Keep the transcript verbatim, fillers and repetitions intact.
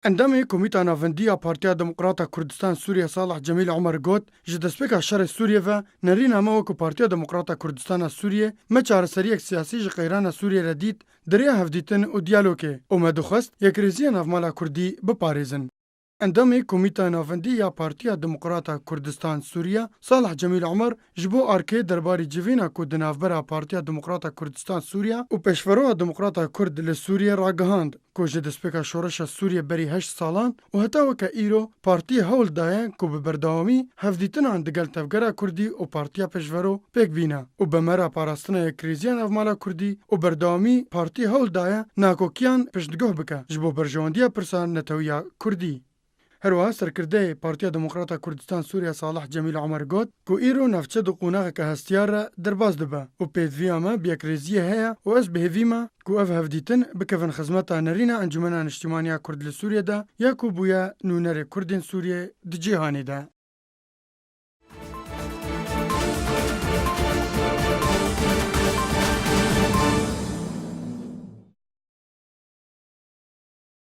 Endamê Komîta Navendî ya Partiya Demokrata Kurdistan Sûriye Salah Cemîl Omer got, ji destpêka şerê Sûriye ve nerîna me wekî Partiya Demokrata Kurdistana Sûriye me çareseriyek siyasî ji qeyrana Sûriye re dît, di rêya hevdîtin û diyalogê û me dixwest yekrêziya navmala Kurdî biparêzin. Endamê Komîta Navendî ya Partiya Demokrata Kurdistan Sûriye Salah Cemîl Omer ji bo arkê derbarî civîna ku di navbera Partiya Demokrata Kurdistan Sûriye û Pêşveroya Demokrata Kurd li Sûriye ragihand, ku ji destpêka şoreşa Sûriye berî heşt salan û heta weke îro partiyê hewl daye ku bi berdewamî hevdîtinan digel tevgera Kurdî û Partiya Pêşvero pêk bîne û bi mera parastina yekrêziya navmala Kurdî û berdewamî partiyê hewl daye nakokiyan piştguh bike ji bo berjewendiya pirsa netewiya Kurdî. Herwiha serkirdeyê Partiya Demokrata Kurdistan Sûriye Salah Cemîl Omer got ku îro navçe di qonaxeke hestiyar re derbas dibe û pêdiviya me bi yekrêziyê heye û ez bi hêvî me ku ev hevdîtin bikevin xizmeta nerîna Encûmena Niştimanî ya Kurd li Sûriyê de ya ku bûye nûnerê Kurdên Sûriyê di cîhanê de.